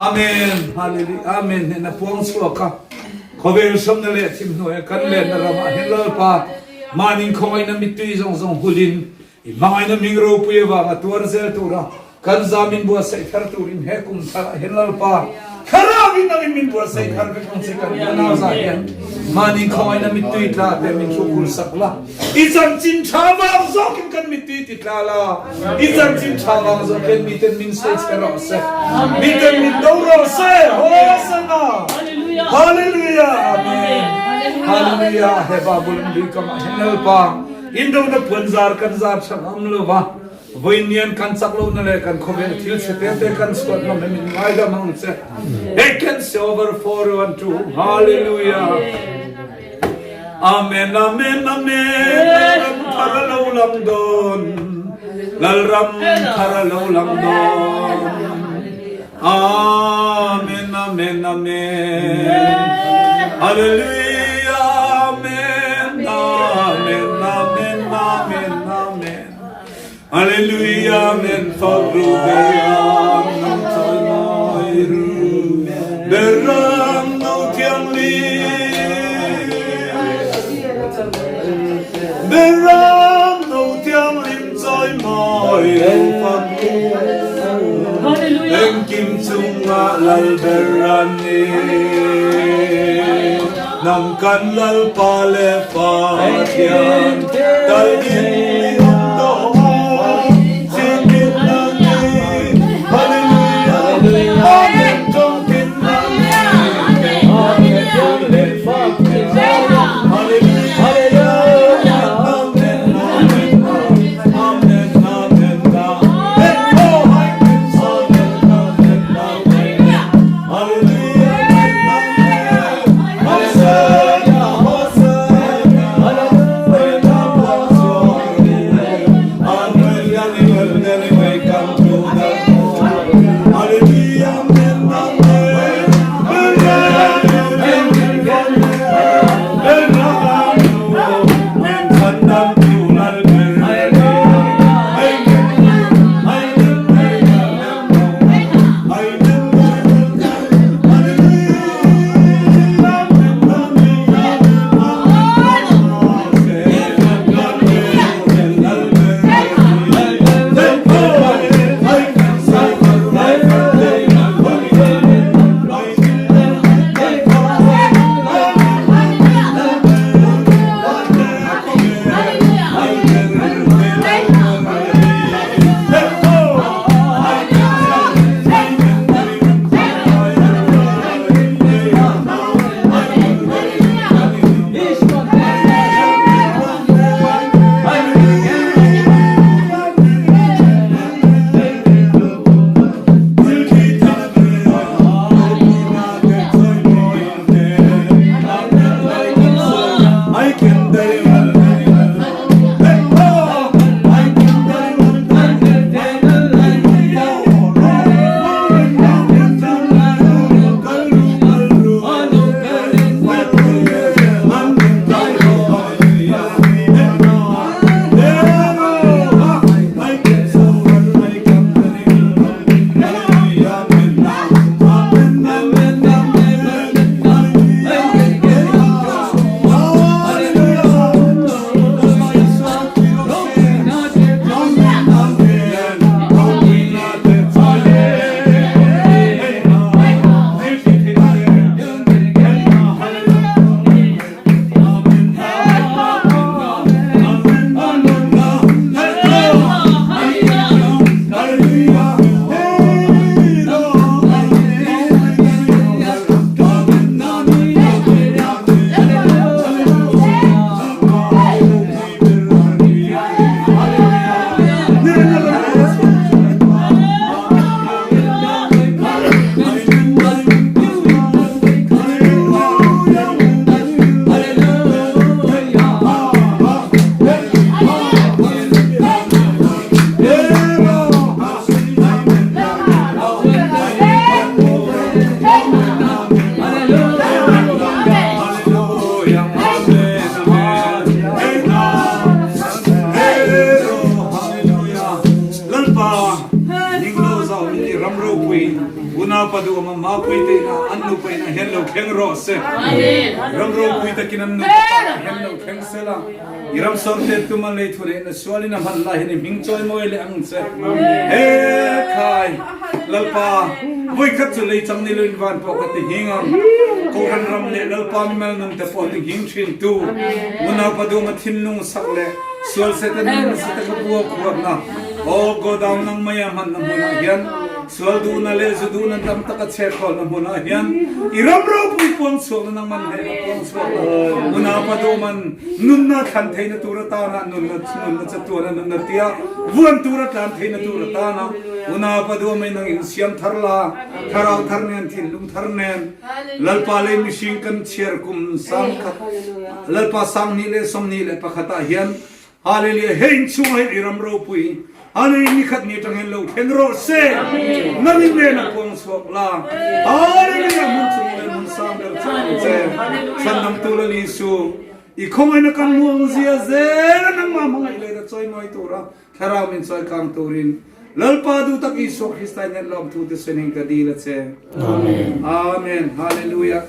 Amen. Hallelujah. Amen. Hnehna puang chhuak a. Khawvel hremna leh thim hnuaia kan lenna ramah hin Lalpa mahni khawngaihna mittui zawng zawng hulin i hmangaihna hming ropui avanga tuar zel tura kan za min buatsaih thar turin he kum tharah hin Lalpa thlarauin nangin min buatsaih thar vek ang che kan unau za hian mahni khawngaihna mittui tla te min hrukhul sak la i chanchin tha vang zawkin kan mittui ti tla la I chanchin ṭha vang zawk hian miten min sawi che rawh se. Miten min do rawh se. Hosanna! Hallelujah! Amen. Hallelujah! He Babylon lui kam ah hin Lalpa indona puan zar kan zar ṭha ngam lo va. Voinian kan chak lo na le kan khawvel thil chhe te te kan suat ngam he min ngaidam ang che. He can say over 4 1 2 Hallelujah! Amen amen amen Lalram thar a lo lang dawn Lalram thar a lo lang dawn Amen amen amen Hallelujah amen amen amen amen amen Hallelujah amen Fak ru beram nang chawimawi ru beram no thianghlim Beram no thianghlim chawimawi ru fak ru Engkim chungah lal ber a ni Nang kan Lalpa leh Pathian kal in mi awm tawh a, Chhingin a ni, Hallelujah, Amen tawngtin a ni, Pathian leh Pathian, Hallelujah, Amen, Amen, Amen, Amen, Amen, Amen, Amen, Amen, Hallelujah, Amen, Hosanna, Hosanna, Hallelujah. Duhawma Mapui te inah an nupa inah hian lo thleng rawh se. Ram ropui takin an nupa pa hian lo thleng sela. I ram sawrte tuma lei thu neihna sualin a hman lai hian i hming chawimawi leh ang che. He khai Lalpa, voikhat chu lei chang ni loin van pawh ka ti nghing ang. Kohhran ram leh Lalpa mimal nun te pawh ti nghing thin tu. Unaupa Duhawma thinlung sak leh sual seta nun nasa taka bua khuarna Aw godown nang mai a hmanna hmunah hian sual duhna leh zu duhna tam tak a chhe khawlna hmunah hian i ram ropui puang chhuakna nang man hnehna puang chhuak la. Unaupa duhman nunna thlan theihna tur atana nunna nunna chatuana nunna tia vuan tura tlan theihna tur atana unaupa duhmai nang in siam thar la thlarau thar nen thinlung thar nen Lalpa lei mihring kan chhiar kum sangkhat Lalpa 2021 ah hian Hallelujah hei inchhungah hian i ram ropui Hallelujah ni khat ni atang hian lo thleng rawh se nang in nen a puang chhuak la Hallelujah hmun chung leh hmun sang ber chu ang che chhandamtu Lal Isu i khawngaihna kan hmu ang zia zel a nangmah hmangaih leh na chawimawi tura thlarau min chawi kang turin Lalpa duh tak Isua Krista in lawmthu te sen in ka dil a che Amen Amen Hallelujah.